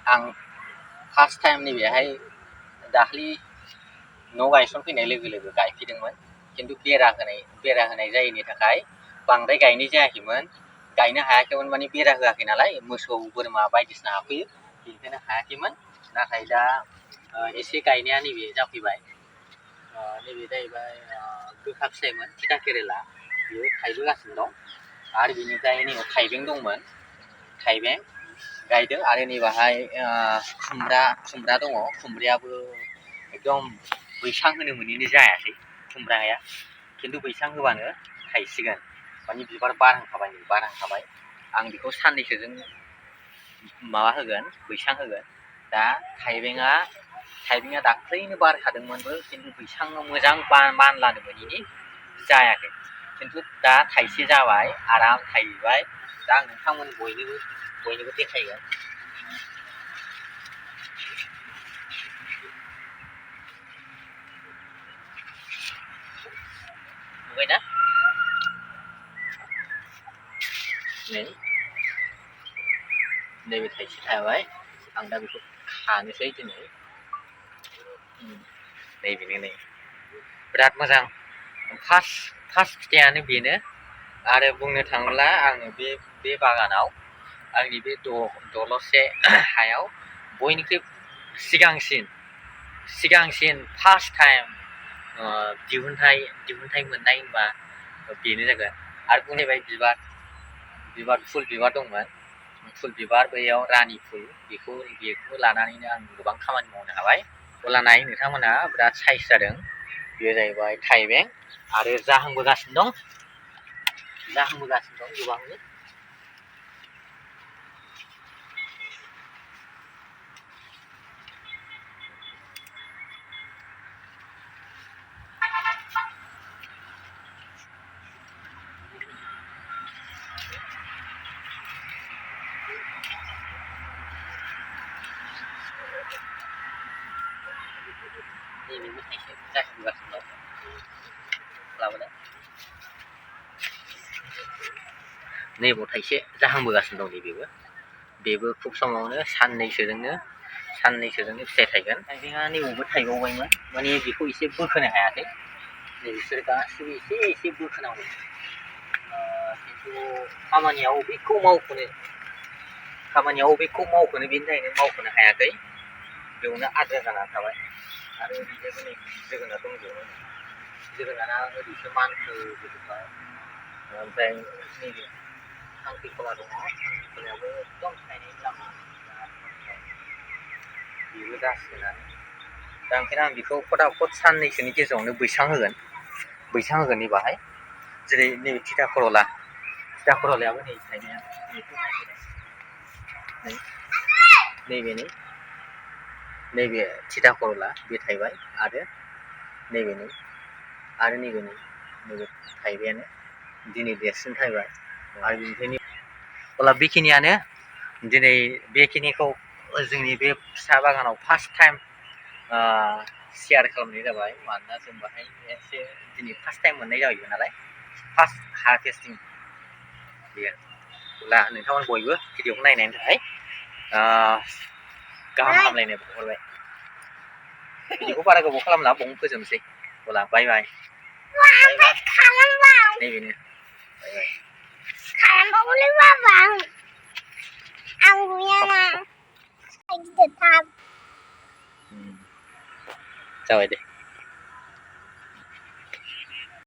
आं first time नैबेहाय दाख्लि न' गायसनफैनाय लोगो लोगो गायफैदोंमोन खिन्थु बेरा होनाय जायैनि थाखाय बांद्राय गायनाय जायाखैमोन गायनो हायाखैमोन माने बेरा होआखै नालाय मोसौ बोरमा बायदिसिना हाबफैयो बेनिखायनो हायाखैमोन नाथाय दा एसे गायनाया नैबे जाफैबाय नैबे जाहैबाय गोखा फिथाइमोन थिथा केरेला बेयो थाइबोगासिनो दं आरो बिनिफ्राय नैबे थाइबें दंमोन थाइबें गायदों आरो नैबाहाय खुमब्रा दङ खुमब्रायाबो एकदम बैसां होनो मोनैनो जायाखै खुमब्राया खिन्थु बैसां होबानो थायसिगोन माने बिबार बारहांखाबाय आं बेखौ साननैसोजों माबा होगोन बैसां होगोन दा थाइबेंआ दाख्लैनो बारखादोंमोनबो खिन्थु बैसाङाव मोजां मानलानो मोनैनि जायाखै खिन्थु दा थाइसे जाबाय आराम थाइबाय दा आं नोंथांमोन बयनोबो देखायगोन नुबायना नैबे थाइसे थाबाय आं दा बेखौ खानोसै दिनै नैबेनो बिराद मोजां फार्स्ट फिथाइयानो बेनो आरो बुंनो थाङोब्ला आङो बे बागानाव आंनि बे दलसे हायाव बयनिख्रुइ सिगांसिन फार्स्ट टाइम दिहुनथाइ मोननाय होनबा बेनो जागोन आरो बुंलायबाय फुल बिबार दंमोन फुल बिबार बैयाव रानि फुल बेखौ लानानैनो आं गोबां खामानि मावनो हाबाय अब्लानाय नोंथांमोना बिराद साइज जादों बेयो जाहैबाय थाइबें आरो जाहांबोगासिनो दं गोबांनो नैबेबो थाइसे जाहांबोगासिनो दं लाबोलाय नैबाव थाइसे जाहांबोगासिनो दं बेबो खुब समावनो साननैसोजोंनो फिथाइ थायगोन थाइबेंआ नैबावबो थाइबावबायमोन माने बेखौ एसे बोखोनो हायाखै बिसोर गासिबो एसे बोखोनांगौ खिन्थु खामानिया बबेखौ मावखोनो बेनि थाखायनो मावखोनो हायाखै बेयावनो आद्रा जानानै थाबाय आरो ओरैजायबो नै जोगोनार दंजोबो जोगोनारा ओरैसो मानखोजोबबाय ओमफ्राय नैबे खांख्रिखला दङ खांख्रिखलायाबो एकदम थायनायनि लामा बेबो जासिगोनानो दा ओंखायनो आं बेखौ फटाफट साननैसोनि गेजेरावनो बैसां होगोन बाहाय जेरै नैबे थिथा खर'लायाबो नै थायनाया नैबे थिथा खर'ला बे थायबाय आरो नैबे थाइबायानो दिनै देरसिन थायबाय आरो बेनिखायनो अब्ला बेखिनियानो दिनै बेखिनिखौ जोंनि बे फिसा बागानाव फार्स्ट टाइम शेयार खालामनाय जाबाय मानोना जों बाहाय एसे दिनै फार्स्ट टाइम मोननाय जाहैबाय नालाय फार्स्ट हार्भेस्टिं बेयो अब्ला नोंथांमोन बयबो भिडिअखौ नायनायनि थाखाय गाहाम हामलायनाय बावहरबाय भिडिअखौ बारा गोबाव खालामला बावनो फोजोबनोसै अब्ला बाय बाय नैबेनो जाबाय दे